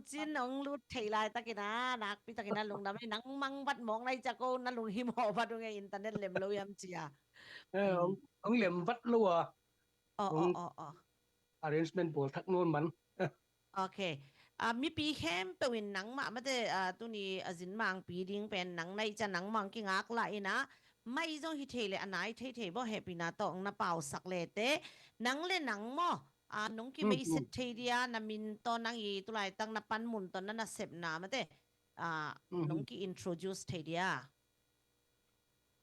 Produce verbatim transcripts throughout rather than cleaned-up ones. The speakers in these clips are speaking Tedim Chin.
Cin hong lut thei laitakin a, nakpi takin a lungdam hi. Nang mang vat mawk nai cia ko, na lunghimawh vat uh nge, internet lem lo hiam cia. Eh, hong, hong lem vat lo a. Oh, oh, Hong oh, oh. Arrangement bawl thak nawn man. Ok. Ah, mipi khempeuh in nangmah mate, ah, tuni a zin mangpi ding pen nang nai cia nangmah hong kingak lah in a, mai zong hi thei le a nai thei thei baw hehpihna tawh hong na pausak lete. Nang le nang maw, ah, nong kimeiset thei dia, na min tawh nang i tulaitak na panmun tawh na nasepna mate, ah, nong ki-introduce thei dia.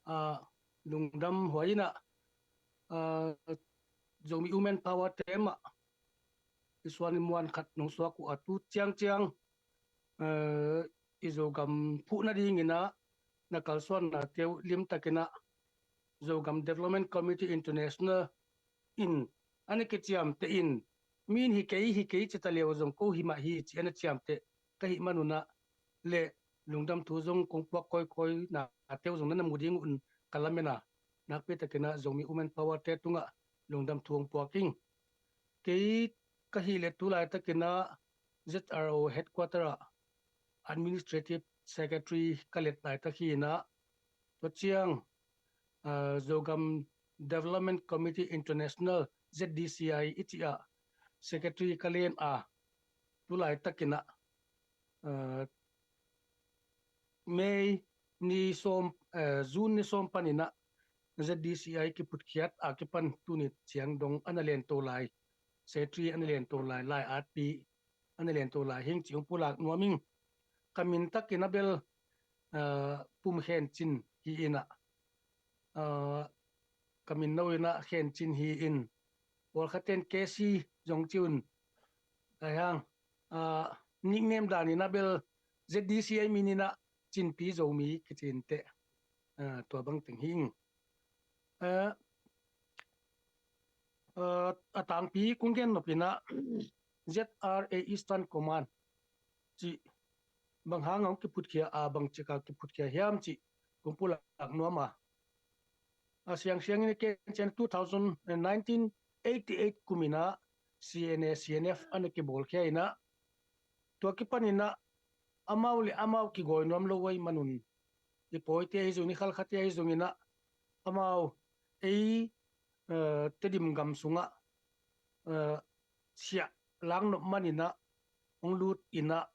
Ah, lungdam huai in a, ah, Zomi Women Power te mah i suan i muan khat nong suak uh a, tu ciangciang, eh, i Zogam phuh nadingin a na kalsuannate uh limtakin a Zogam Development Committee International in a na kiciamteh in, mi in hi kei, hi kei ci ta leh uh zong ko hi mah hi ci a na ciamteh ka hih man un a, le lungdam thu zong kong puak kawikawi nate uh zong na na mu ding un ka lamen a, nakpi takin a Zomi Women Power te tungah lungdam thu hong puak ing. Kei ka hih leh tu laitakin a Z R O headquarter ah Administrative Secretary ka let laitak hi in a, tua ciang, ah, Zogam Development Committee International, Z D C I i cih ah Secretary ka len a, tu laitakin a, ah, May ni sawm, eh, June ni sawm panin a Z D C I kiphutkhiat a kipan tuni ciang dong a na lento lai, Secretary a na lento lai, lai atpi a na lento lai hi ing cih hong pulak nuam ing. Ka min takin a bel, ah, Pum Khen Cin hi in a, ah, ka min no in a Khen Cin hi in, pawlkhat in K C zong ci un, ahi hang, ah, nickname dan in a bel Z D C I min in a Cinpi Zomi kici inteh, ah, tua bang teng hi ing. Ah, ah, a tangpi kong gen nop in a Z R A Eastern Command cih bang hang a hong kiphutkhia a, bang cik a kiphutkhia hiam cih kong pulak nuam a. A siangsiang in a ken ciang two thousand, nineteen eighty eight kum in a C N A, C N F a na kibawlkhia in a, tua kipan in a amau le amau kigawi nuam lo ahih man un, i pawite ahi zong, i khalkhate ahi zong in a, amau ei, eh, Tedim gam sungah, eh, siah lak nop man in a hong lut in a,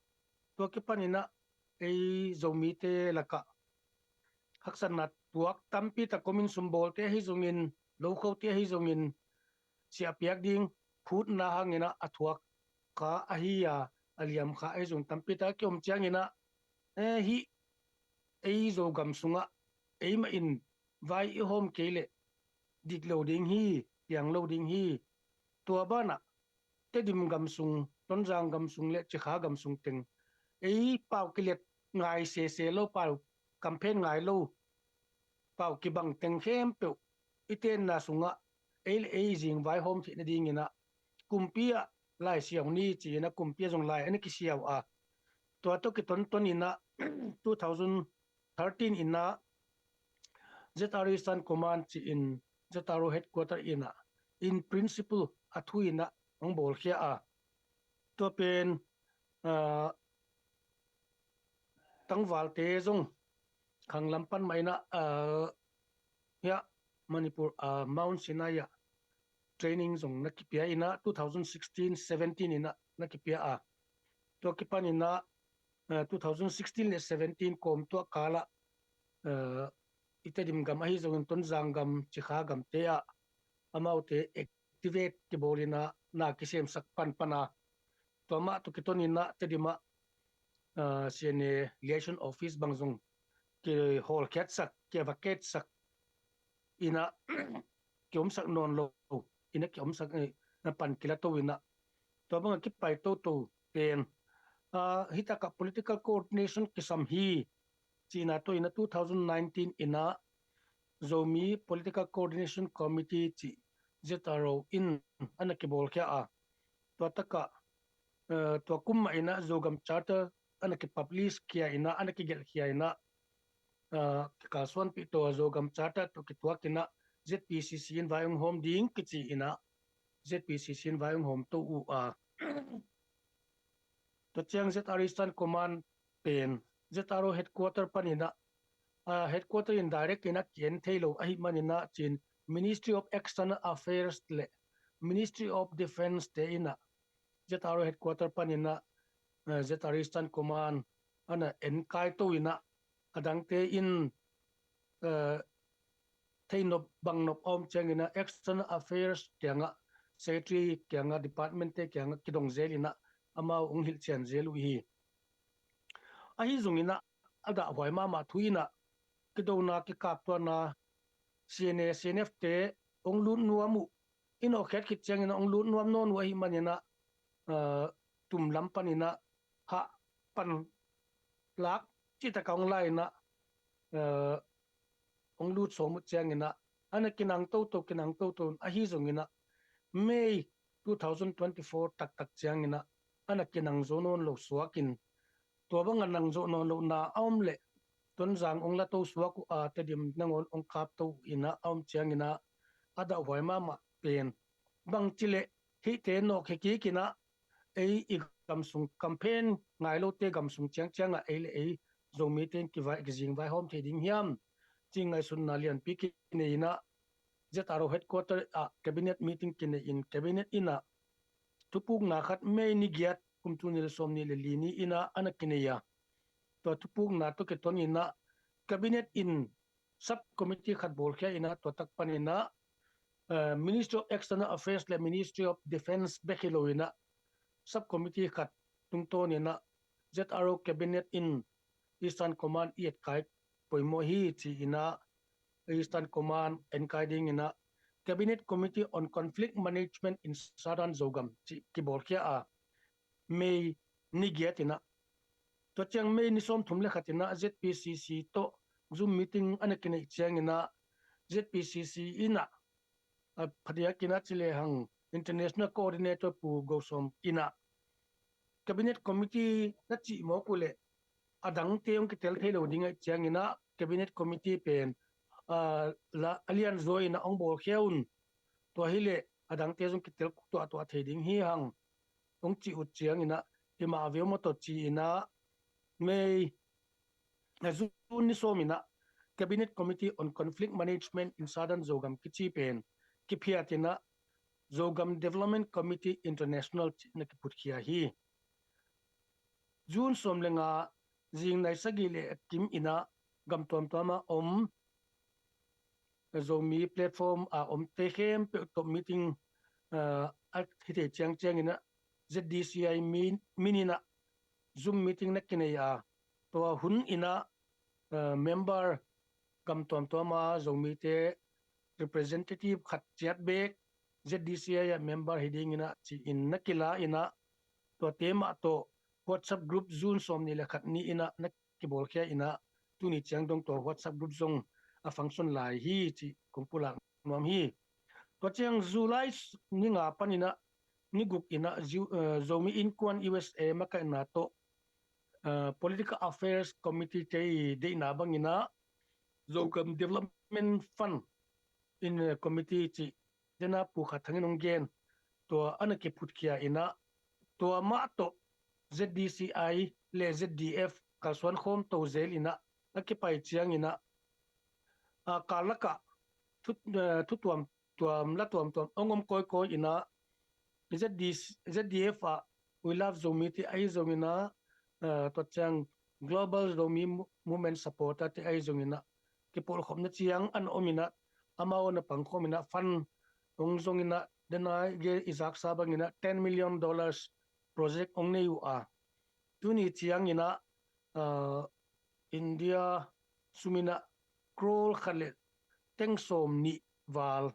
tua kipan in a ei Zomite lakah haksatna tuak tampi tak om in, sumbawlte ahi zongin, lokhote ahi zongin, siah piak ding phutna hangin a, a thuak kha ahi a, a liam kha ahi zong tampi tak a kiom ciangin a, eh, hih ei Zogam sungah eimah in vai i hawm kei leh dik lo ding hi, piang lo ding hi. Tua banah Tedim gam sung, Tonzang gam sung le Cikha gam sung teng ei pau kilet ngai sese lo, pau campaign ngai lo, pau kibang teng khempeuh i tenna sungah ei le ei zing vaihawm theih nadingin a, kumpi ah lai siau ni ci-in a, kumpi ah zong lai a na kisiau a, tua tawh kitonton in a two thousand thirteen in a Z R O Eastern Command ci-in Z R O headquarter in a, in principle a thu in a hong bawlkhia a, tua pen, ah, tangvalte zong khanglam pan mah in a, ah, hiah Manipur, ah, Mount Sinai ah training zong na kipia in a, two thousand sixteen seventeen in a na kipia a, tua kipan in a, ah, two thousand sixteen le seventeen kawm tuah kal ah, ah, i Tedim gam ahi zongin Tonzang gam, Cikha gamte ah amaute activate kibawl in a, na kisemsak panpan a, tua mah tawh kiton in a Tedim ah, ah, C N A liaison office bang zong kihawlkhiatsak, ki-vacate sak in a, kiomsak nawn lo in a, kiomsak, eh, na pan kila to in a, tua bang a kipai toto pen, ah, hih tak ah political coordination kisam hi cihna tawh in a two thousand nineteen in a Zomi Political Coordination Committee cih Z R O in a na kibawlkhia a, tua tak ah, eh, tua kum mah in a Zogam Charter a na kipublish khia in a, a na kigelh khia in a, eh, kikalsuanpih to a, Zogam Charter tawh kituak in a Z P C C in vai hong hawm ding kici in a Z P C C in vai hong hawm to uh a, Tua ciang Z R O Eastern Command pen Z R O headquarter paninah, ah, headquarter in direct inah ki-en thei lo ahi maninah cin Ministry of External Affairs le Ministry of Defence te inah Z R O headquarter paninah, ah, Z R O Eastern Command ana en kai to inah adangte in, ah, thei nop bang nop a om cianginah External Affairs kiangah, Secretary kiangah, department te kiangah kidong zel inah amau ong hilhcian zel uh hi. Ahi zunginah a dahhuai mahmah thu inah kidona kikaptuana C N A, C N F te ong lut nuam uh, i nawhkhiat khit cianginah ong lut nuam nawn uh ahi maninah, ah, tumlam paninah hah pan lak citaka ong lai inah, ah, ong lut sawm uh cianginah ana kinang toto, kinang toto ahi zunginah May two thousand twenty-four taktak cianginah ana kinang zo nawn lo suakin, tua banga nang zo nawn lohna a om leh Tonzang ong la to suak uh a, Tedim nangawn ong kap to uh inah a om cianginah a dahhuai mahmah pen bangci leh hihte nawhkhia kik inah ei i gamsung campaign ngai lote gamsung ciangciangah ei le ei Zomite in kizing vaihawm thei ding hiam ci ngaihsutna lianpi kinei inah Z R O headquarter ah cabinet meeting kinei in cabinet inah thupukna khat May ni giat kum tul nih le sawm nih le li ni inah ana kinei a, tua thupukna tawh kiton inah cabinet in subcommittee khat bawlkhia inah tua tak paninah, eh, Ministry of External Affairs le Ministry of Defence bek hi lo inah subcommittee khat tungtawn inah Z R O cabinet in Eastern Command i etkai poimaw hi ci inah Eastern Command enkai ding inah Cabinet Committee on Conflict Management in Southern Zogam ci kibawlkhia a, May ni giat inah. Tua ciang May ni sawmthum le khat inah Z P C C tawh Zoom meeting ana kineih cianginah Z P C C inah, a, phadiak inah ci lehang International Coordinator Pu Go Sawm inah Cabinet Committee na cih mawk uh leh adangte hong kitel thei lo ding ahih cianginah Cabinet Committee pen, a, la, a lianzaw inah hong bawlkhia un. Tua hileh adangte zong kitel tuahtuah thei ding hi hang hong cih uh cianginah himah veu maw tawh ci inah May, a, June ni sawm inah Cabinet Committee on Conflict Management in Southern Zogam kici pen kiphiat inah Zogam Development Committee International ci na kiputkhia hi. June sawm le nga zingnai sagih le a kim inah gam tuamtuama om Zomi platform a omte khempeuh tawh meeting, ah, a hithei ciangciang inah Z D C I min, min inah Zoom meeting na kinei a, tua hun inah, ah, member gam tuamtuama Zomite representative khat ciat bek Z D C I ah member hi ding inah ci-in na kila inah tuate mah tawh WhatsApp group June sawm nih le khat ni inah na kibawlkhia inah tuni ciang dong tua WhatsApp group zong a function lai hi cih kong pulak nuam hi. Tua ciang July ni nga pan inah ni guk inah Zomi Innkuan U S A makaihna tawh, eh, Political Affairs Committee te i deihna bang inah Zogam Development Fund in, eh, Committee cih dena Pu Kha Thang in hong gen, tua ana kiphutkhia inah tua mah tawh Z D C I le Z D F kalsuan khawm to zel inah a kipai ciang inah, a, kal lakah thu, eh, thu tuamtuam, la tuamtuam hong om kawikawi inah Z D, Z D F ah We Love Zomi te ahi zong inah, eh, tua ciang Global Zomi Mo-, Movement Supporter te ahi zong inah kipawlkhopna ciang an om inah amau na pangkhawm inah fund hong zong inah dena i zaksa bang inah ten million dollars project hong nei uh a, tuni ciang inah, ah, India sum inah crore khat le teng sawm nih val,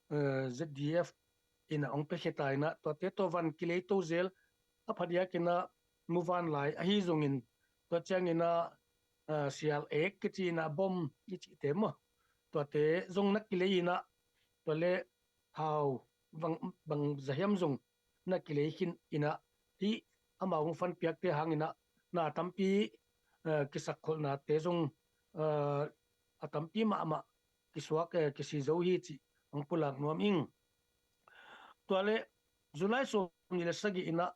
eh, Z D F inah hong piakhia ta inah tuate tawh van kilei to zel a phadiak inah muvanlai ahi zongin tua ciang inah, ah, sial ek kici inah bom i cihte maw, tuate zong na kilei inah tua le hau bang, bang zahiam zong na kilei khin inah hih amau hong fund piakte hang inah na tampi, eh, kisakkholhnate zong, eh, a tampi mahmah kisuak, eh, kisi zo hi cih hong pulak nuam ing. Tua le July sawm nih le sagih inah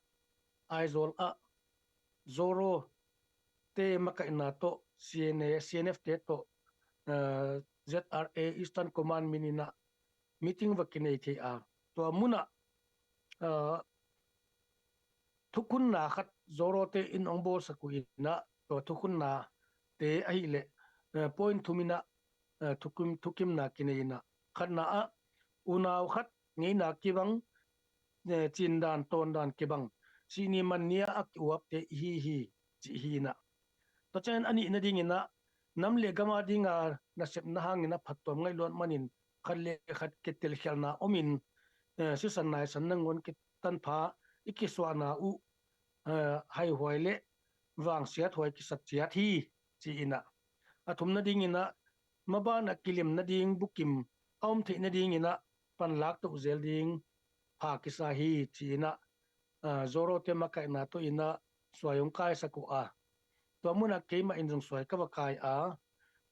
Aizawl ah Zoro te makaihna tawh, C N A, C N F te tawh, uh, Z R A Eastern Command min in ah meeting va kinei thei a, tua mun ah, uh, thukhunna khat Zoro te in ong bawlsak uh in ah, tua thukhunna te ahih leh, uh, point thum in ah, uh, thukim, thukimna kinei in ah, khatna ah unau khat ngeina kibang, eh, cindan tawndan kibang, sihni manni a kiuapte i hi hi, cih hi in ah. Tua ciangin a nihna ding in ah, nam le gam a ding a nasepna hangin a phattuam ngaih luat manin khat le khat kitelkhialhna om in, eh, sisan naisan nangawn kitanpha i kisuahna uh, eh, haihuai le vangsiathuai kisat ciat hi, ci in ah. A thumna ding in ah, maban a kilemna ding bukim a om theihna ding in ah panlak toh zel ding pha kisa hi, ci in ah, ah, Zoro te makaihna tawh in ah suai ong kaisak uh a. Tua mun ah keimah in zong suai ka va kai a.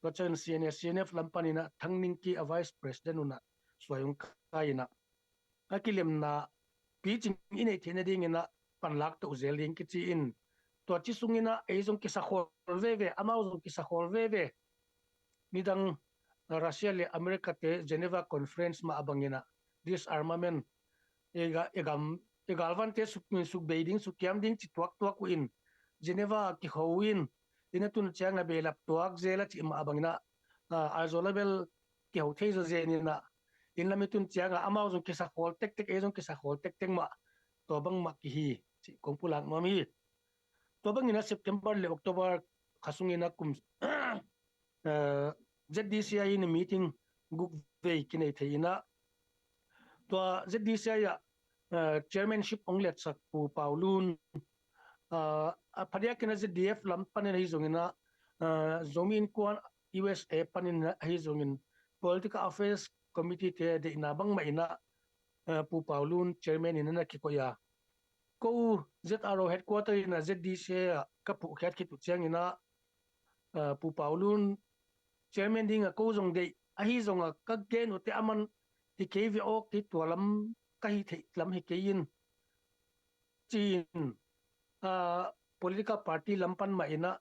Tua ciangin C N A, C N F lam pan in ah Thang Ning Kee a Vice President un ah suai ong kai in ah, a kilemna picing i neih theihna ding in ah panlak toh zel ding kici in, tua ci sung in ah ei zong kisakhawl veve, amau zong kisakhawl veve. Nidang, uh, Russia le America te Geneva Conference mah a bang in ah disarmament, i ga-, i gam, i galvante suk, sukbei ding, sukkiam ding ci tuaktuak uh in, Geneva kikho uh in, in a tun ciang a behlap tuak zel a cih mah a bang in ah, ah, Aizawl a bel kiho thei zawzen in ah, in lam i tun ciang a amau zong kisakhawl tektek, ei zong kisakhawl tektek mah, tua bang mah kihi, cih kong pulak nuam hi. Tua bang in ah September le October kha sung in ah kum, eh, Z D C I in meeting guk vei kinei thei in ah, tua Z D C I ah, eh, chairmanship ong letsak Pu Pau Lun, eh, a phadiak in ah Z D F lam pan in ahi zong in ah, eh, Zomi Innkuan U S A pan in ahi zong in Political Affairs Committee te deihna bang mah in ah, eh, Pu Pau Lun chairman in ah na kikoih a. Ko Z R O headquarter in ah Z D C I ah ka phuhkhiat khit uh ciang in ah, ah, Pu Pau Lun chairman ding a ko zong deih, ahi zong a ka gen uh te a man hi kei ve aw, kei tua lam ka hi theih lam hi kei in, ci in, ah, political party lam pan mah in ah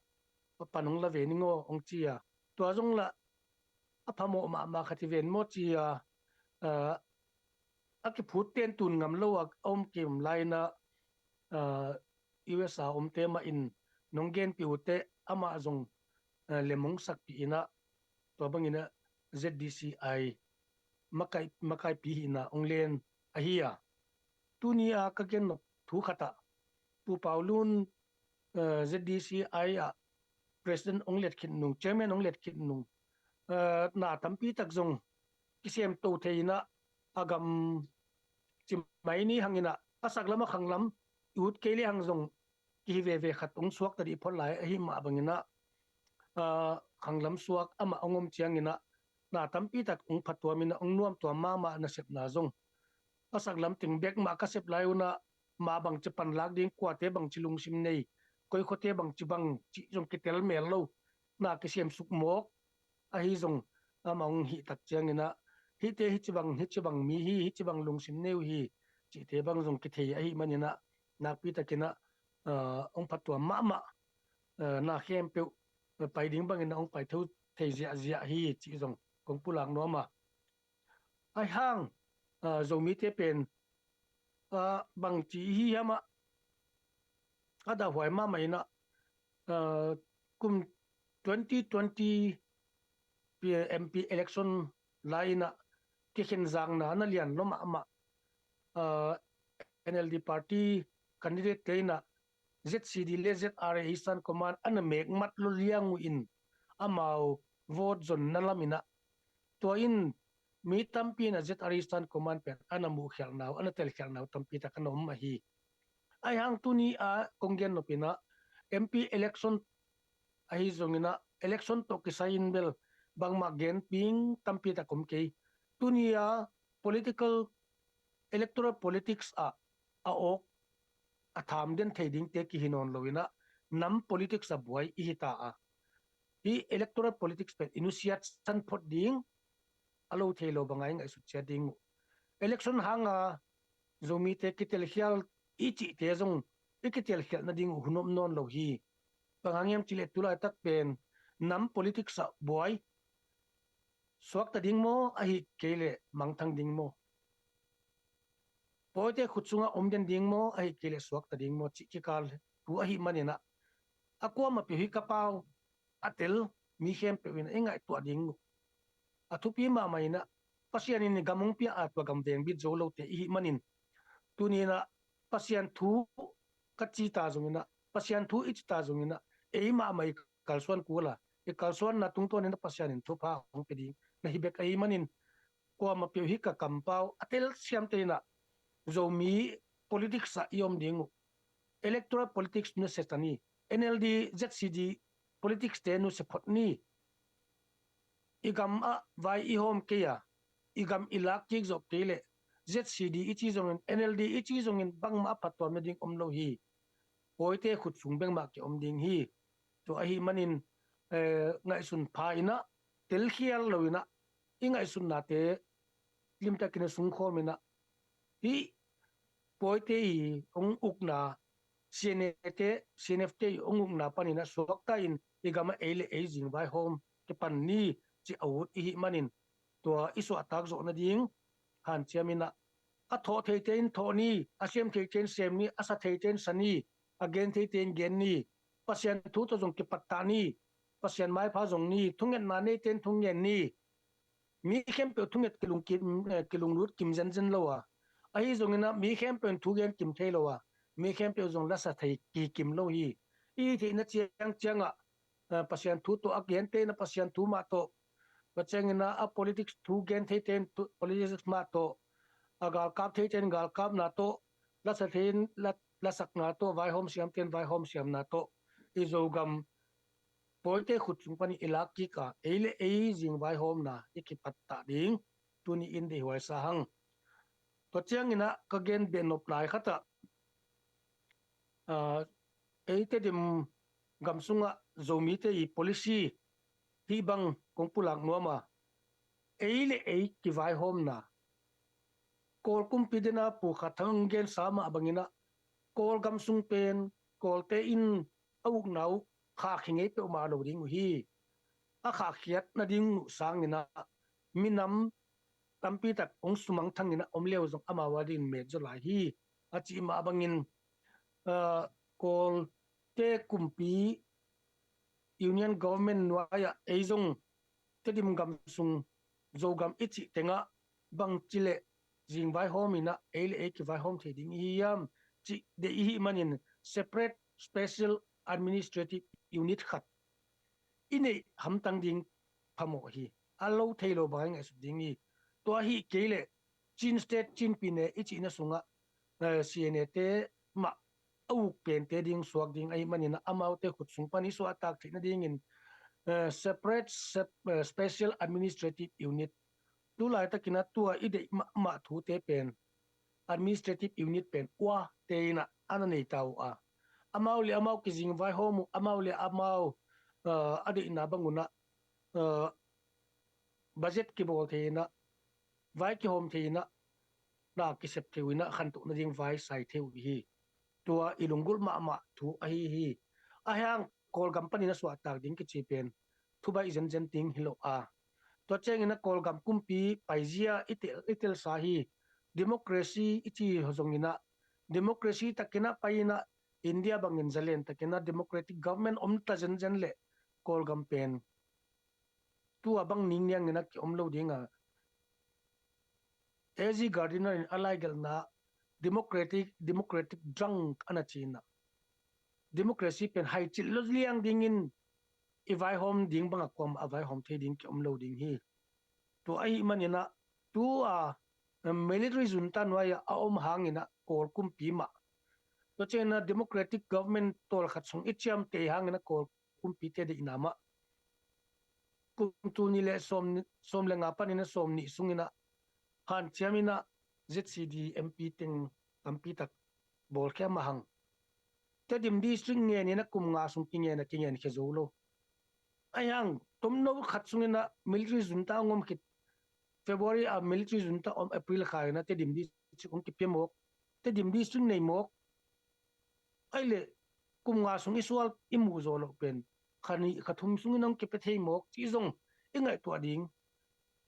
pan ong la ve ning aw ong ci a. Tua zong lah a phamawh mahmah khat hi ven maw ci a, ah, a kiphut ten tun ngam lo a om kim lai in ah, ah, U S A omte mah in nong genpih uh teh amah zong, ah, lem ong sakpih in ah, tua bang in ah Z D C I makai, makaipi hi in ah ong len ahi a. Tuni a ka gen nop thu khat ah Pu Pau Lun, eh, Z D C I ah president ong let khit nung, chairman ong let khit nung, eh, na tampi tak zong kisem to thei in ah, a gam ci mai ni hang in ah, a sak lam a khang lam i ut kei le hang zong kihi veve khat ong suak ta dih phot lai ahi mah bang in ah, ah, khang lam suak amah ong om ciang in ah, na tampi tak ong phattuam in ah ong nuamtuam mahmah, nasepna zong a sak lam teng bek mah ka sep lai un ah, ma bangci panlak ding, kuate bangci lungsim nei, koi khuate bangci bang cih zong kitel mel lo, na kisem suk mawk ahi zong, amah ong hih tak ciang in ah, hihte hici bang, hici bang mi hi, hici bang lungsim nei uh hi, cihte bang zong kithei ahi man in ah, nakpi tak in ah, ah, ong phattuam mahmah, ah, na khempeuh, ah, pai ding bang in ah ong pai tho thei ziahziah hi, cih zong kong pulak nuam a. Ahi hang, ah, Zomite pen, ah, bangci hi hiam ah, a dahhuai mahmah in ah, ah, kum twenty twenty M P election lai in ah kikhen zakna na lian lua mahmah, ah, N L D party candidate te in ah Z C D le Z R A Eastern Command a na mek mat lua liang uh in, amau vote zonna lam in ah, tua in mi tampi in ah Z R A Eastern Command pen a na muhkhialhna uh, a na telkhialhna uh tampi tak a na om ahi. Ahi hang tuni a kong gen nop in ah M P election ahi zong in ah, election tawh kisai in bel bangmah gen ding tampi tak om kei. Tuni a political, electoral politics ah a awk a tham den thei dingte kihi nawn lo in ah, nam politics a buai i hi ta a. Hih electoral politics pen i nusiat san phot ding, a lo thei lo bang a i ngaihsut ciat ding uh. Election hang a Zomite kitelkhial i cihte zong i kitelkhialh nading uh hun om nawn lo hi. Bang hang hiam cih leh tulaitak pen nam politics ah buai suakta ding maw, ahi kei leh mangthang ding maw? Pawite khut sungah om den ding maw, ahi kei leh suakta ding maw cih kikal thu ahih manin ah, a kuamah peuh hi ka pau, a tel mi khempeuh in i ngaihtuah ding uh a thupi mahmah in ah, Pasian in i gam hong pia a, tua gam vengbit zo lote i hih manin, tuni in ah Pasian thu ka ci ta zongin ah, Pasian thu i ci ta zongin ah, ei mahmah i kalsuan kul a, i kalsuanna tungtawn in ah Pasian in thupha hong pia ding na hi bek ahih manin, kuamah peuh hi ka kampau, a telsiamte in ah Zomi politics ah i om ding uh, electoral politics nusia ta ni, N L D, Z C D politics te nusia phot ni. I gam ah vai i hawm kei a, i gam i lak kik zawh kei leh Z C D i ci zongin, N L D i ci zongin bangmah a phattuam nading om lo hi. Pawite khut sung bek mah ki om ding hi. Tua ahih manin, eh, ngaihsun pha in ah, telkhial lo in ah, i ngaihsutnate limtakin a sungkhawm in ah, hih pawite i hong ukna, C N A te, C N F te i hong ukna panin ah suakta in i gam ah ei le ei zing vaihawm kipan ni, ci a ut i hih manin, tua i suahtak zawh nading hanciam in ah, a thawh theite in thawh ni, a sem theite in sem ni, a sa theite in sa ni, a gen theite in gen ni, Pasian thu tawh zong kipat ta ni, Pasian maipha zong ni, thungetna neite in thungen ni. Mi khempeuh thunget kilung kim, eh, kilunglut kim zenzen lo a, ahi zongin ah mi khempeuh in thu gen kim thei lo a, mi khempeuh zong lasa thei kikim lo hi. I theihna ciangciang ah, eh, Pasian thu tawh a gente in ah Pasian thu mah tawh, tua ciangin ah a politics thu gen theite in thu, politics mah tawh, a galkap theite in galkapna tawh, lasa thei in la, lasakna tawh, vaihawm siamte in vaihawm siamna tawh, i Zogam pawite khut sung panin i lak kik a, ei le ei zing vaihawmna i kipat ta ding tuni in deihhuai sa hang. Tua ciangin ah ka gen behnop lai khat ah, ah, ei Tedim gam sungah Zomite i policy hih bang kong pulak nuam a, ei le ei kivaihawmna, Kawl kumpi dena Pu Kha Thang gensa mah bangin ah, Kawl gam sung pen Kawlte in a ukna uh khahkhia ngei peuhmah lo ding uh hi. A khahkhiat nading uh sangin ah, minam tampi tak hong sumangthang in ah om le uh zong amau a dingin met zaw lai hi, a cih mah bangin, ah, Kawlte kumpi, Union Government nuai-ah ei zong Tedim gam sung Zogam i cih tengah bangci leh zing vaihawm in ah ei le ei kivaihawm thei ding i hi hiam cih deih i hih manin, separate special administrative unit khat i neih hamtang ding phamawh hi. A lo thei lo bang a i ngaihsut ding hi. Tua ahih kei leh Chin State, Chin Pyine i cihna sungah, eh, C N A te mah a uk pente ding suak ding ahih manin ah, amaute khut sung pan i suahtak theih nadingin, eh, separate sep-, eh, special administrative unit, tulaitakin ah tua i deih mahmah thute pen, administrative unit pen uate in ah a na nei ta uh a, amau le amau kizing vaihawm uh, amau le amau, eh, a deihna bangun ah, eh, budget kibawl thei in ah, vai kihawm thei in ah, na kisep thei uh in ah, khantoh nading vai sai thei uh hi. Tua i lunggulh mahmah thu ahi hi. Ahi hang Kawlgam panin a suahtak ding kici pen thubaih zenzen ding hi lo a, tua ciangin ah Kawlgam kumpi paizia i tel, i telsa hi. Democracy i ci zongin ah, democracy takin ah pai in ah, India bangin zalen takin ah democratic government om ta zenzen leh Kawlgam pen tua bang ningniangin ah ki om lo ding a, A G Gardiner in a laigelhna democratic, democratic drunk a na ci in ah, democracy pen haicilh lo liang dingin i vaihawm ding bangah kuamah a vaihawm thei ding ki om lo ding hi. Tua ahih manin ah, tua, em, military junta nuai-ah a om hangin ah Kawl kumpi mah, tua ciangin ah democratic government tawlkhat sung i ciamteh hangin ah Kawl kumpite deihna mah kum tul nih le sawm, sawm le nga panin ah sawm nih sungin ah hanciam in ah Z C D M P teng tampi tak bawlkhia mah hang. Tedim district ngen in ah kum nga sung kingen ah kingen khia zo lo. Ahi hang tomno khat sungin ah military junta hong om khit, February a military junta om, April kha in ah Tedim district hong kipia mawk, Tedim district nei mawk. Ai le kum nga sung i sual i muh zawh loh pen kha nih kha thum sungin hong kipia thei mawk cih zong i ngaihtuah ding.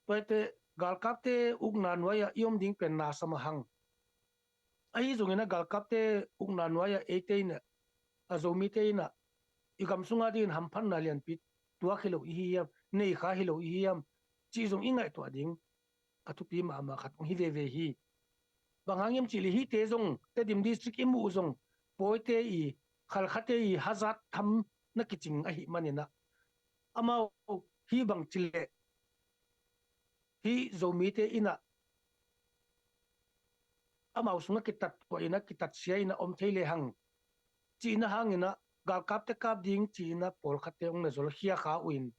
Tuate galkapte ukna nuai-ah i om ding pen na sa mah hang. Ahi zongin a galkapte ukna nuai-ah eite in a Zomite in a i gam sunga dingin hamphatna lianpi tuak hi lo i hi hiam, nei kha hi lo i hi hiam cih zong i ngaihtuah ding a thupi mahmah khat hong hi veve hi. Bang hang hiam cih leh hihte zong Tedim District i muh zong Pawite i, Khalkhate i hazat tham na kicing ahih manin ah amau hih bang ci leh hih Zomite in ah amau sungah kitat tuah in ah kitat sia in ah om thei lehang cihna hangin ah galkapte kap ding ci-in ah pawlkhatte hong na zolkhia kha uh in,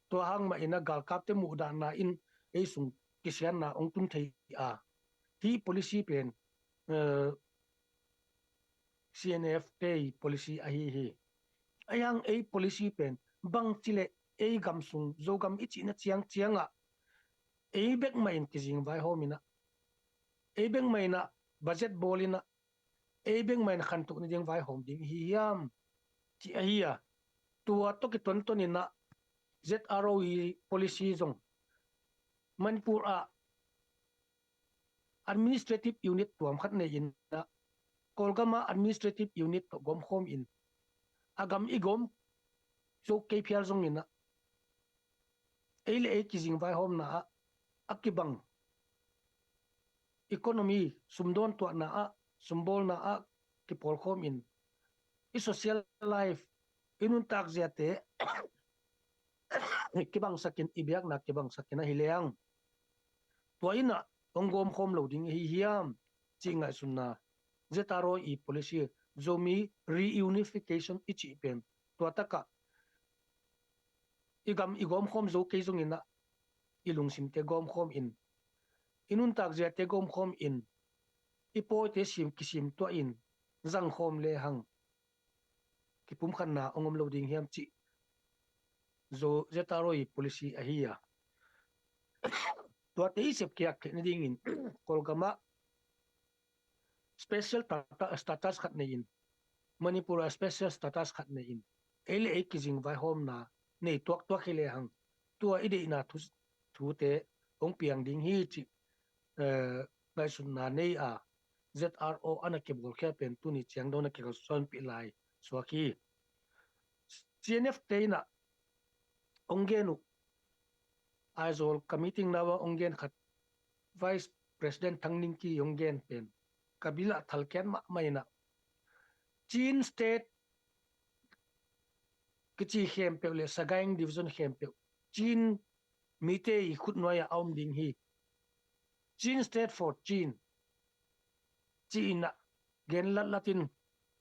tua hang mah in ah galkapte muhdahna in ei sung kisiatna hong tun thei a, hih policy pen eh, C N F te i policy ahi hi. Ahi hang ei policy pen bang ci leh ei gam sung Zogam i cihna ciang ciangah ei bek mah in kizing vaihawm in ah, ei bek mah in ah budget bawl in ah, ei bek mah in khantoh nading vaihawm ding hi hiam cih ahi a, tua tawh kitonton in ah Z R O i policy zong Manipur ah administrative unit tuam khat nei in ah, Kawlgam ah administrative unit tawh gawmkhawm in a gam i gawm zo kei phial zongin ah ei le ei kizing vaihawmna ah a kibang economy, sumdawn tuahna ah, sumbawlna ah kipawlkhawm in i social life, i nuntak ziate kibangsakin, i biakna kibangsakin ahi leng tua in ah hong gawmkhawm lo ding ahi hiam cih ngaihsunna Z R O i policy, Zomi reunification i cih pen tua takah i gam i gawmkhawm zo kei zongin ah i lungsimte gawmkhawm in, i nuntak ziate gawmkhawm in, i pawite sim kisim tuah in zangkhawm lehang kipumkhatna hong om lo ding hiam cih Zo Z R O i policy ahi a, tuate i sepkhiak theih nadingin Kawlgam ah special tata-, status khat nei in, Manipur ah special status khat nei in, ei le ei kizing vaihawmna nei tuaktuak hi lehang tua i deihna thu, thute hong piang ding hi cih eh, ngaihsutna nei a, Z R O a na kibawlkhia pen tuni ciang dong na kikalsuanpih lai suak hi. C N F te in ah hong gen uh, Aizawl ka meeting na ah hong gen khat, Vice President Thang Ning Kyi hong gen pen ka bil ah thalkhiat mahmah in ah, Chin State kici khempeuh le Sagaing Division khempeuh Chin mite i khutnuai ah a om ding hi. Chin State for Chin ci-in ah gen latlatin,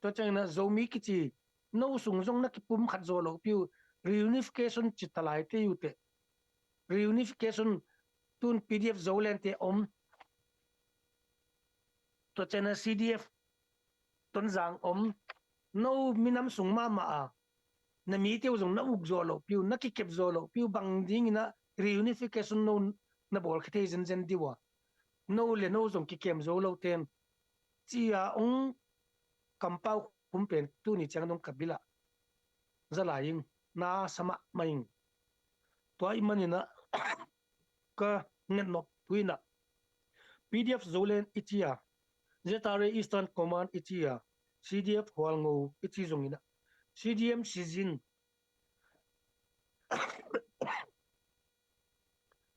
tua ciangin ah Zomi kici no sung zong na kipumkhat zawh lohpi uh, reunification ci talaite uh teh. Reunification tun P D F Zoland te om, tua ciangin ah C D F Tonzang om, no minam sung mahmah a na mite uh zong na uk zawh lohpi uh, na kikep zawh lohpi uh, bang dingin ah reunification no na bawlkhia thei zenzen dih uh a, no le no zong kikem zo lo ten ci-a hong kampau khum pen tuni ciang dong ka bil ah za lai ing, na sa mahmah ing. Tua ahih manin ah ka ngetnop thu in ah P D F Zoland i ci a, Z R A Eastern Command i ci a, C D F Hualngo i ci zongin ah, C D M Sizin,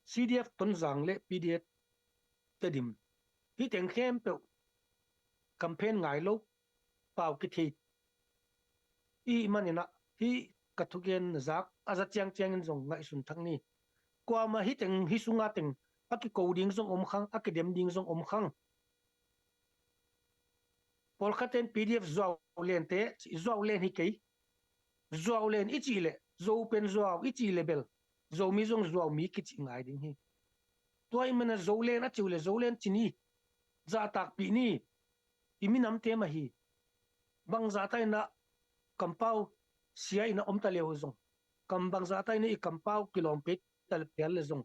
C D F Tonzang le P D F Tedim, hih teng khempeuh campaign ngai lo, pau kithei i hih manin ah hih ka thugen zak a za ciangciangin zong ngaihsun thak ni. Kuamah hih teng, hih sunga teng a kiko ding zong om khang, a kidem ding zong om khang. Pawlkhat ten P D F Zuau Len te, Zuau Len hi kei. Zuau Len i cih leh, Zo pen Zuau i cih leh bel Zomi zong Zuau mi kicih ngai ding hi. Tua ahih manin ah Zoland a cih uh leh Zoland ci ni, zahtakpih ni. I minamte mah hi. Bangzahta in ah kampau sia in ah om ta le uh zong, kam bangzahta in ah i kampau kilawm pei ta le phial le zong,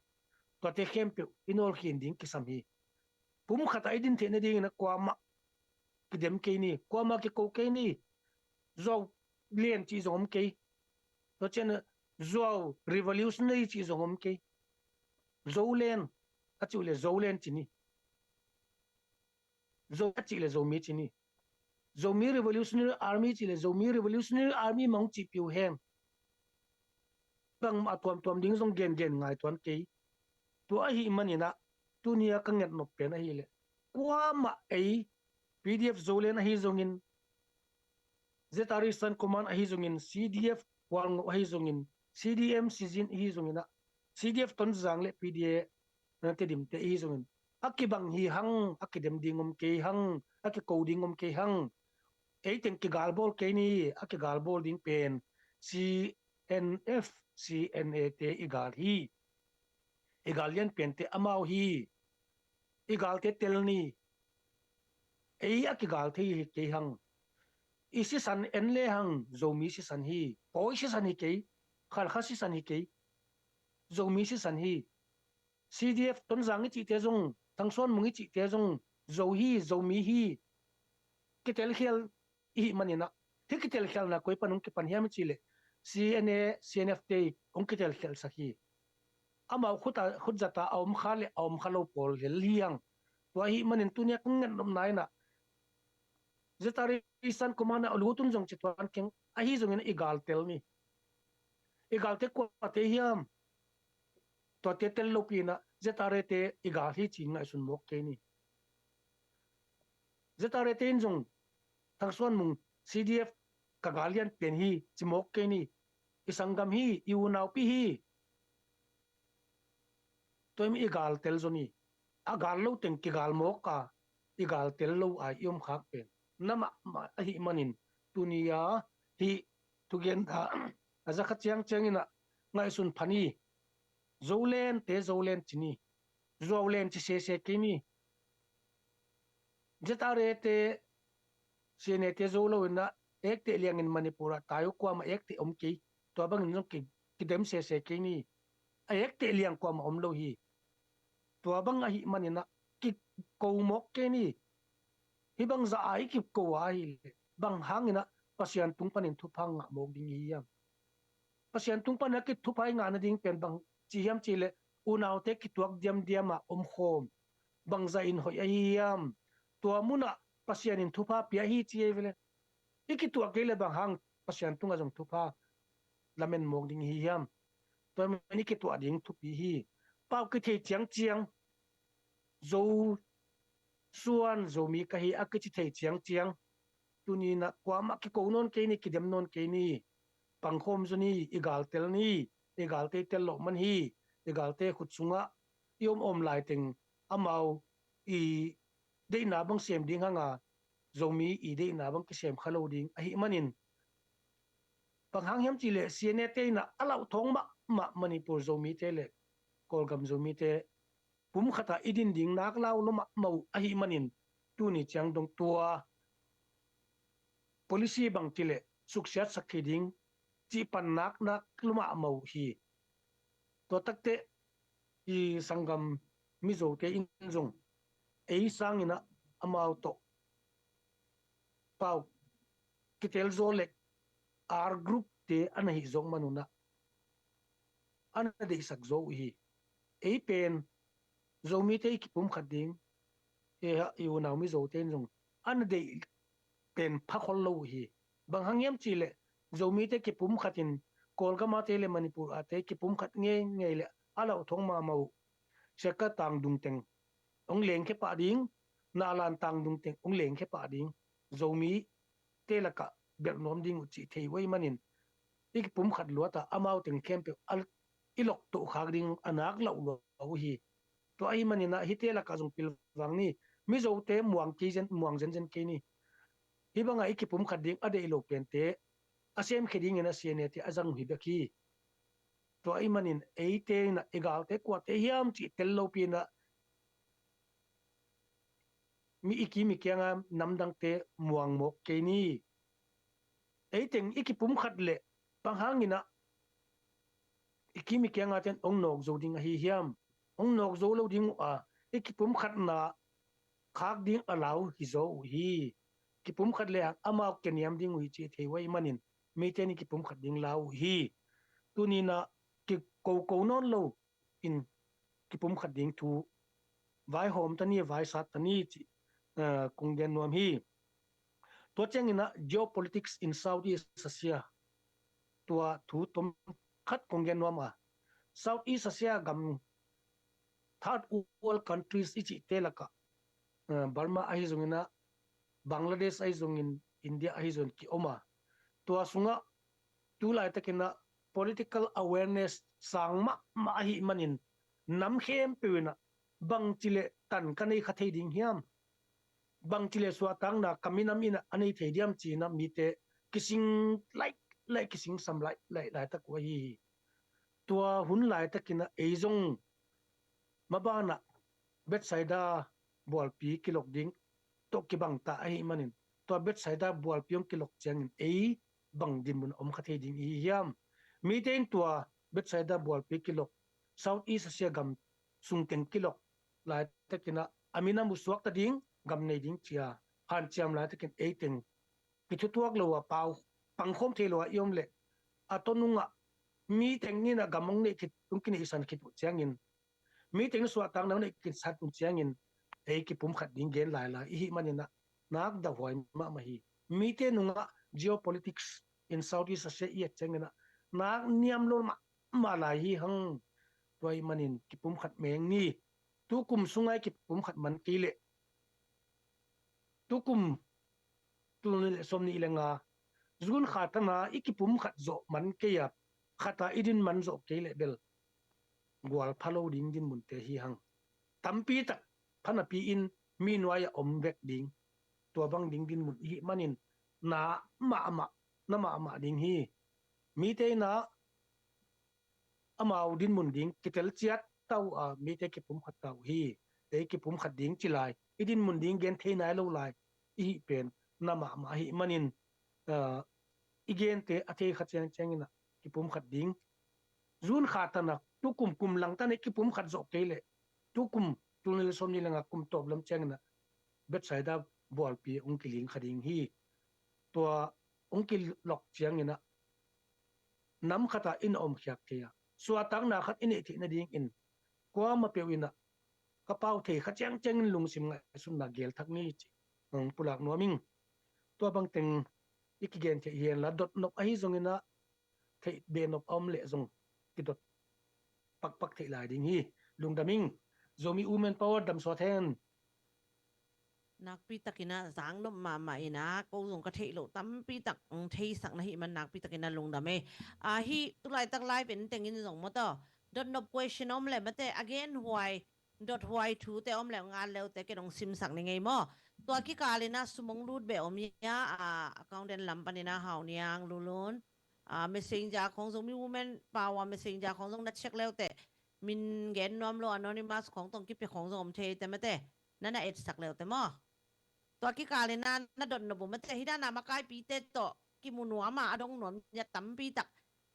tuate khempeuh i nawlkhin ding kisam hi. Pumkhat ah i din theih nadingin ah kuamah kidem kei ni, kuamah kiko kei ni. Zuau len cih zong om kei. Tua cian Zuau revolutionary cih zong om kei. Zolen a cih uh le Zolen ci ni. Zo a cih le Zomi ci ni. Zomi Revolutionary Army cih le Zomi Revolutionary Army mah hong cihpih uh hen. Bang a tuamtuam ding zong gengen ngai tuan kei. Tua ahih maninah tunia ka ngetnop pen ahileh kuamah ei PDF Zolen ahi zongin, ZRA Eastern Command ahi zongin, CDF Hualngoh ahi zongin, CDM Sizin ahi zonginah, CDF Tonzang le PDA Tedim te ahi zongin, a kibang hi hang, a kidem ding om kei hang, a kiko ding om kei hang. Ei teng kigalbawl kei ni. A kigalbawl ding pen CNF, CNA te i gal hi. I gal lianpiante amau hi. I galte tel ni. Ei a kigal thei hi kei hang. I sisan en le hang Zomi sisan hi. Pawi sisan hi kei. Khalkha sisan hi kei. Zomi sisan hi. CDF Tonzang i cihte zong, Thangsuan Mung i cihte zong Zo hi, Zomi hi. Kitelkhial i hih maninah, hih kitelkhialna koi pan hong kipan hiam i cih leh CNA, CNF te hong kitelkhialsak hi. Amau khut a, khut zata a om kha le a om kha lo pawl lel hi hang. Tua ahih manin tunia ka ngetnopna inah ZRA Eastern Command ah a lut un zong ci tuan keng. Ahi zongin i gal tel ni. I galte kuate hiam? Tuate tel lopi inah ZRA te i gal hi ci ngaihsun mawk kei ni. ZRA te in zong Thangsuan Mung CDF ka gal lianpian hi ci mawk kei ni. I sanggam hi, i unaupi hi. Tua i gal tel zaw ni. A gal lo teng kigal mawk a, i gal tel lo a i om khak pen na mahmah ahih manin tunia hih thugen a, a zakha ciangciang inah ngaihsun pha ni. Zolen te Zolen ci ni. Zuau len ci sese kei ni. ZRA te, CNA te zo lo inah, ekteh liangin Manipur ah tai uh kuamah ekteh om kei. Tua bangin zong ki, kidem sese kei ni. A ekteh liang kuamah om lo hi. Tua bang ahih maninah kiko mawk kei ni. Hih bang zah a i kiko a ahileh bang hanginah Pasian tung panin thupha ngah mawk ding i hi hiam? Pasian tung panin a kithupha i ngah nading pen bang ci hiam cih leh unaute kituak diamdiam a omkhawm bangzah in hoih ahi hiam? Tua munah Pasian in thupha pia hi ci ei ve le. I kituah kei le bang hang Pasian tungah zong thupha lamen mawk ding i hi hiam? Tua manin i kituah ding thupi hi. Pau kithei ciangciang Zo suan Zomi ka hi a kici thei ciangciang tuninah kuamah kiko nawn kei ni, kidem nawn kei ni. Pangkhawm zaw ni, i gal tel ni. I galte i tel loh man hi. I galte khut sungah i om om laiteng amau i deihna bang sem ding hanga Zomi i deihna bang kisem kha lo ding ahih manin, bang hang hiam cih leh CNA te inah a lauhthawng mahmah Manipur Zomite le Kawlgam Zomite pumkhatah i din ding nak lau lua mahmah uh ahih manin tuni ciang dong tua policy bang cih leh suksiatsak thei ding cih pan nak nak lua mahmah uh hi. Tua takteh i sanggam Mizote in zong ei sanginah amau tawh pau kitel zaw lek R group te a na hih zawk manunah a na deihsak zaw uh hi. Ei pen Zomite i kipumkhat ding, e, i unau Mizote in zong a na deih pen phakhol lo uh hi. Bang hang hiam cih leh Zomite kipumkhat in Kawlgam ate le Manipur ate kipumkhat ngeingei le a lauhthawng mahmah uh. Siaka tangdung teng hong lengkhia pah ding, Nalan tangdung teng hong lengkhia pah ding, Zomite lakah belh nuam ding uh cih thei uh ahih manin i kipumkhat luatah amau teng khempeuh a, i loktoh khak ding a nak lauh lua uh hi. Tua ahih maninah hihte lakah zong pilvang ni. Mizote muang kei zen, muang zenzen kei ni. Hih bangah i kipumkhat ding a deih lo pente a semkhia dingin a CNA te a zang uh hi bek hi. Tua ahih manin eite inah i galte kuate hiam cih tel lopi inah mi i kim i kianga namdangte muang mawk kei ni. Ei teng i kipumkhat leh bang hanginah i kim i kianga ten hong nawk zo ding ahi hiam? Hong nawk zo lo ding uh a, i kipumkhatna khak ding a lau hi zaw uh hi. kipumkhat le hang amau kiniam ding uh hi cih thei uh ahih manin mite in kipumkhat ding la uh hi. Tuni in ah kiko ko nawn lo in kipumkhat ding thu vaihawm ta ni, vaisat ta ni cih, eh, kong gen nuam hi. Tua ciangin ah geopolitics in Southeast Asia, tua thu tom khat kong gen nuam a, Southeast Asia gam third world countries i cihte lakah, eh, Burma ahi zongin ah, Bangladesh ahi zongin, India ahi zongin kiom a, tua sungah tu laitakin ah political awareness sang mahmah ahih manin nam khempeuh in ah bangci le tan ka nei kha thei ding hiam, bangci le suahtakna ka minam in ah a nei thei diam ci-in ah mite kising laih laih, kising sam laih laih laitak uh ahi hi. Tua hun laitakin ah ei zong maban ah Bethsaida bualpi kilok ding tawh kibang ta ahih manin, tua Bethsaida bualpi hong kilok ciangin ei bang dinmun om kha thei ding i hi hiam? Mite in tua Bethsaida bualpi kilok, Southeast Asia gam sung teng kilok laitakin ah a minam uh suakta ding, gam nei ding ci-a hanciam laitakin ei teng kithutuak lo a, pau pangkhawm thei lo a i om leh, a tua nungah mi teng in ah gam hong neih khit, hong kineihsan khit uh ciangin, mi teng in suahtakna hong neih khit uh ciangin ei kipumkhat ding gen lailai i hih manin ah nak dauhuai mahmah hi. Mite nungah geopolitics in Southeast Asia i et ciangin ah nak niam lo mahmah lai hi hang. Tua ahih manin kipumkhat meng ni. Tukum sungah i kipumkhat man kei leh, tukum tul nih le sawmnih le nga June kha tan a i kipumkhat zawh man kei a, khat a i din man zawh kei leh bel gualpha lo ding dinmunte hi hang. Tampi tak phanapi in mi nuai-ah om vek ding, tua bang ding dinmun i hih manin na mahmah, na mahmah ding hi. Mite in ah amau dinmun ding kitel ciat ta uh a, mite kipumkhat ta uh hi. Ei kipumkhat ding ci lai, i dinmun ding gen thei nai lo lai i hih pen na mahmah ahih manin, ah, i gente a thei kha ciangciangin ah kipumkhat ding. June kha tan a, tukum kum lang tan a i kipumkhat zawh kei leh, tukum tul nih le sawmnih le nga kum tawp lam ciangin ah Bethsaida bualpi hong kiling kha ding hi. Tua hong kilok ciangin ah nam khat a i na omkhiat thei a, suahtakna khat i neih theih nadingin kuamah peuh in ah ka pau thei kha ciangciangin lungsim ngaihsutna gel thak ni ci-in hong pulak nuam ing. Tua bang teng i kigen theih hi hen la, dotnop ahi zongin ah theih behnop a om leh zong kidot pakpak theih lai ding hi. Lungdam ing. Zomi Women Power dam sawt hen. Nakpi takin ah zangnop mahmah in ah, ko zong ka theih loh tampi tak hong theisak na hih man nakpi takin ah lungdam ei. Ah, hih tulaitak live en tengin zong maw taw, dotnop question om leh mate, a genhuai dothuai thute om leh ngal leute ken hong simsak ning ei maw. Tua kikal in ah sum hong lut beh om hi a, ah, accountant lam panin ah Hau Niang, Lulun, ah, Messenger khawng zong, Zomi Women Power Messenger khawng zong na check leute, min gen nuam lo anonymous khawng tawh kipia khawng zong om thei te mate, na na etsak leute maw. Tua kikal in ah na dotnop uh mate, hih dan a makaipite tawh kimu nuam a, a dong nuam ngiat tampi tak,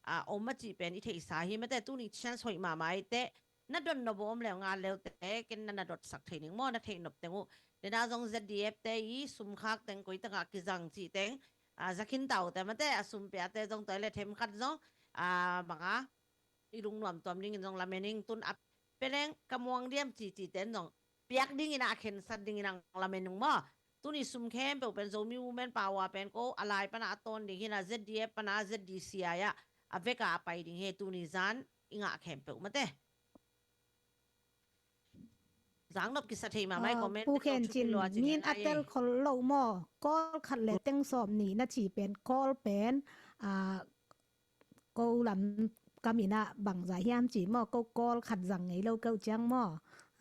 ah, om a cih pen i theihsa hi mate. Tuni chance hoih mahmah ei teh, na dotnop uh om leh ngal leute ken na na dotsak thei ning maw, na theihnop teng uh. Dena zong Z D F te i sumkhak teng koi tangah kizang cih teng, ah, za khin ta uh te mate, a sum piate zong tua i leh themkhat zong, ah, bang a i lungnuam tuam dingin zong lamen ing. Tun a peleng ka muang diam cihcih ten zong piak dingin ah, a khensat dingin ah lamen ung maw. Tuni sum khempeuh pen Zomi Women Power pen ko a lai pan ah a tawn ding hi in ah, Z D F pan ah Z D C I ah a vek a a pai ding hi. Tuni zan i ngah khempeuh mate. Zangnop kisa thei mahmah i, ah, comment Pu Khen Cin, min a tel khol lo maw. Call khat le teng sawm nih na ci pen, call pen, ah, ko lam kam in ah bangzah hiam ci maw, ko call khat zang ngei lo keuh ciang maw.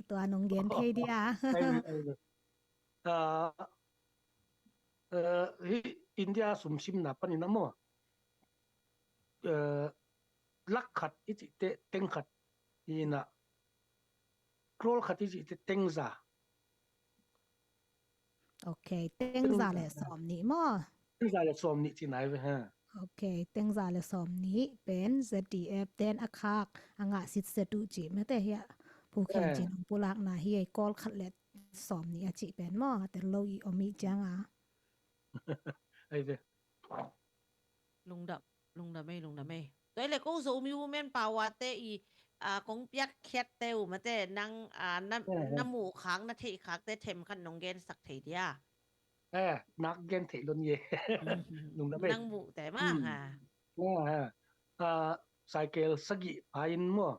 Tua nong gen thei dia. Ai, ai, ai. Ah, eh, hih India sumsimna panin ah maw, eh, lak khat i cih teh teng khat hi in ah, crore khat i cih teh teng za. Ok, teng za le sawm nih maw? Teng za le sawm nih ci nai ve ha. Ok, teng za le sawm nih pen Z D F ten a khak a ngah sitset uh cih mate hi a. Pu Khen Cin hong pulakna hi ei, call khat le sawm nih a cih pen maw, a tel lo i om i ciang a. Ai ve. Lungdam, lungdam ei, lungdam ei. Tua i le ko Zomi Women Power te i, a, kong piak khiat te uh mate, nang, a, na, na muh khak, na theih khak te them khat nong gen sak thei dia. Eh, nak gen thei lon ye. Lungdam ei. Nang muh te ma ha. A, cycle sagih pha in maw,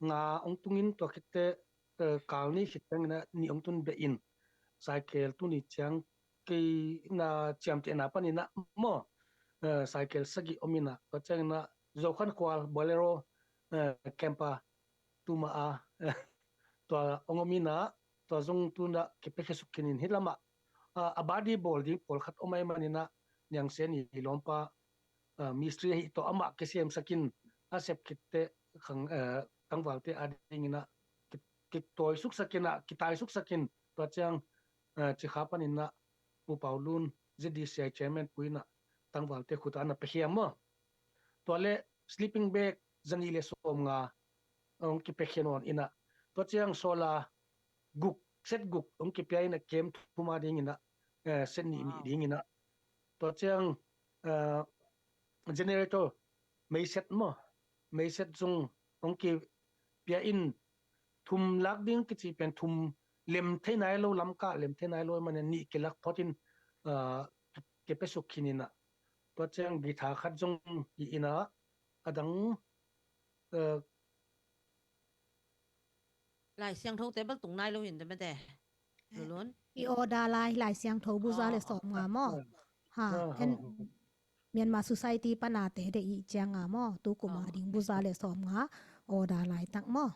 nga ong tungin tua khit te, eh, kal ni khit teng ina ni ong tun beh in. Cycle tuni ciang kei na ciamtehna pan ina maw, eh, cycle sagih om ina, tua ciang ina Zokhan Khual Bolero, eh, camper tuma a, tua ong om ina, tua zong tuna kipe khesuk khin in hi lama, a, a badi bawl ding pawlkhat om ai man ina, Niang Sen i lawmpa, a, mistri ahi tawh amah kisiamsakin a sep khitte khang, eh, tangvalte a dingina ki, kitawisuksakin a, kitawisuksakin tua ciang, eh, Cikha paninah Pu Pau Lun Z D C I chairman puinah tangvalte khuta ana pekhiam maw. Tua le sleeping bag zanih le sawmnga hong kipekhia nawn inah tua ciang sawla guk, set guk hong kipia inah kem thuma dinginah, eh, set nih nih dinginah tua ciang, eh, generator meiset maw, meiset zong hong kipia in thum lak ding kici pen thum lem thei nai lo, lamkah lem thei nai lo, mane nih kilak phot in, eh, kipesuk khin inah tua ciang guitar khat zong hi inah adang, eh, Lai Siangtho te bel tung nai lo hin te mate. Lulun. I order lai, Lai Siangtho buza le sawmnga maw. Ha, en Myanmar Society pana te de i cianga maw. Tu kuma ding buza le sawmnga order lai tak maw.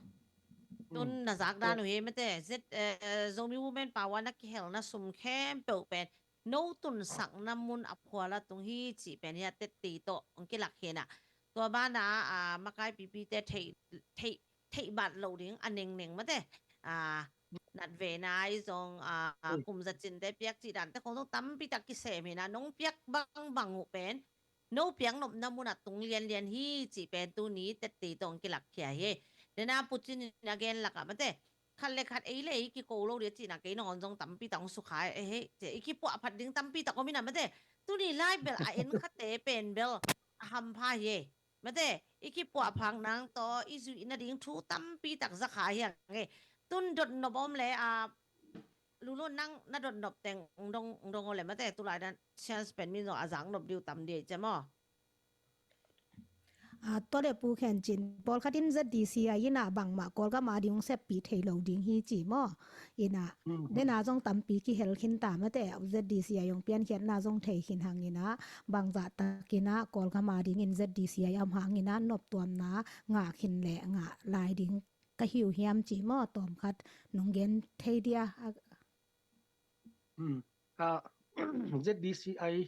Tun na zak dan uh hi mate. Zet, eh, Zomi Women Power na kihelna sum khempeuh pen no tunsakna mun a phuala tung hi cih pen hi a tetti tawh hong kilak hinah. Tua bana, ah, makai pipite theih, theih, theih bat lo ding a nengneng mate. Ah, nat ve nai zong, ah, kum zacinte piak cih dante khong zong tampi tak kisem hinah nong piak bangbang uh pen no piak nopna munah tung lianlian hi cih pen tuni tetti tawh hong kilak khia hi. Dena pucin in a gen lakah mate. Khat le khat ei le ei kiko lo dia cihna kei nangawn zong tampi tak hong sukha e hei. Cia i kipuah phat ding tampi tak om inah mate. Tuni lai bel a en khate pen bel a hampha hi e. Mate, i kipuah phak nang tawh i zuih nading thu tampi tak zakha hi ang e. Tun dot nop om le a Lulu nang na dot nop teng ung dong ung dong o le mate tulai dan chance pen min zong a zak nop diu tam dia i cia maw. A, tua le Pu Khen Cin, pawlkhat in Z D C I inah bangmah Kawlgam a ding hong seppi thei lo ding hi ci maw? Inah, dena zong tampi kihel khin ta mate, Z D C I hong piankhiatna zong thei khin hang inah, bangzah tak inah Kawlgam a dingin Z D C I a om hang inah noptuamna ngah khin le ngah lai ding ka hiu hiam ci maw? Tawmkhat nong gen thei dia. A, Z D C I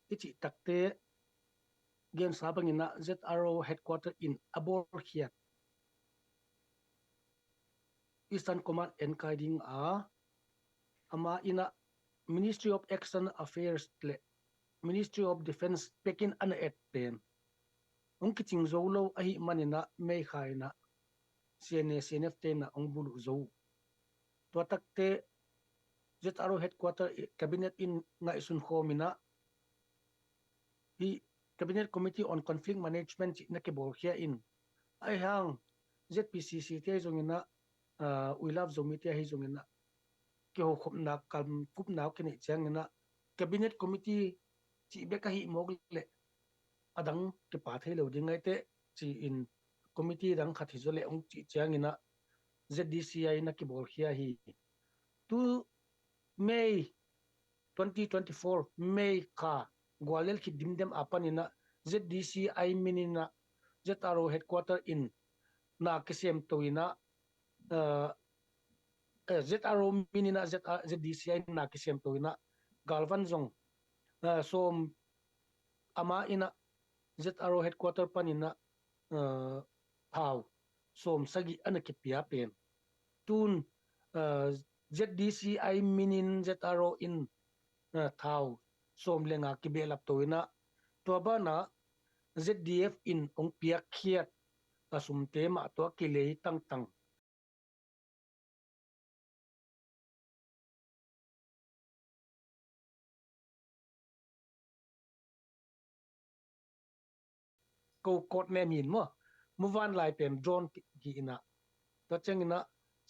i cih takte gensa banginah Z R O headquarter in a bawlkhiat Eastern Command enkai ding a, ama inah Ministry of External Affairs le Ministry of Defense pekin ana et pen hong kicing zo lo ahi maninah meikha inah C N A, C N F te inah hong buluh zo. Tua takte Z R O headquarter cabinet in ngaihsun khawm inah hi Cabinet Committee on Conflict Management cih na kibawlkhia in, ahi hang Z P C C te ahi zonginah, uh, We Love Zomi te ahi zonginah kihokhopna kam kupna uh kineih cianginah Cabinet Committee cih bek ahi mawk leh adang kipa thei lo ding ngaite ci-in committee dang khat hi zaw leh hong cih cianginah Z D C I na kibawlkhia hi. Tu May twenty twenty-four May kha guallel khit dimdem a paninah Z D C I mininah Z R O headquarter in na kisiamto inah, uh, uh, Z R O mininah Z, Z D C I na kisiamto inah galvan zong, uh, sawm ama inah Z R O headquarter paninah, uh, thau sawm sagih ana kipia pen. Tun, uh, Z D C I minin Z R O in, uh, thau sawm le nga kibehlap to inah tua banah Z D F in hong piakkhiat a sumte mah tua kilei tangtang. ko code name hi in maw. Muvanlai pen drone hi in ah, tua ciangin ah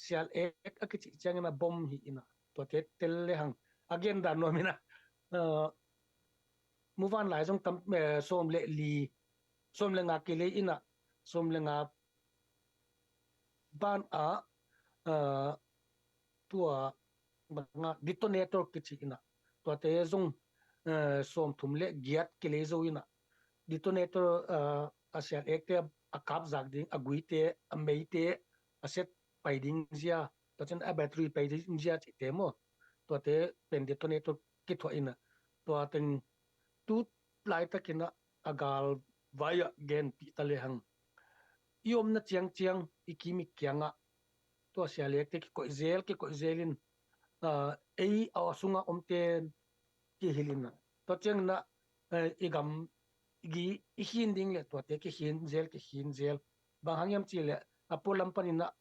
sial ek a kici ciangin ah bom hi in ah, tuate tel le hang a gen dan nuam in ah, muvanlai zong tam, sawm le li, sawm le nga kilei in ah, sawm le nga ban ah, tua banga detonator kici in ah, tuate zong sawm thum le giat kilei zo in ah, detonator a sial ekte a kapzak ding, a guite, a meite a set pai ding zia, tua ciang a battery pai ding zia cihte maw, tuate pen detonator kithuah in ah, tua teng tu laitakin ah a galvai ah genpih ta le hang, i omna ciangciang i kim i kiangah tua sial ekte kikoih zel, kikoih zel in, ei a sungah omte kihilh in ah, tua ciangin ah i gam i khin ding le tuate kikhin zel, kikhin zel. Bang hang hiam cih leh a pualam panin ah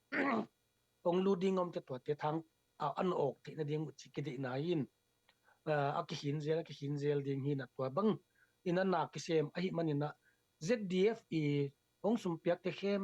hong lut ding omte tuate thang a an awk theih nading uh ci kideihna in a kikhin zel, a kikhin zel ding hi in ah, tua bang in ah na kisem ahih manin ah Z D F i hong sumpiakte khem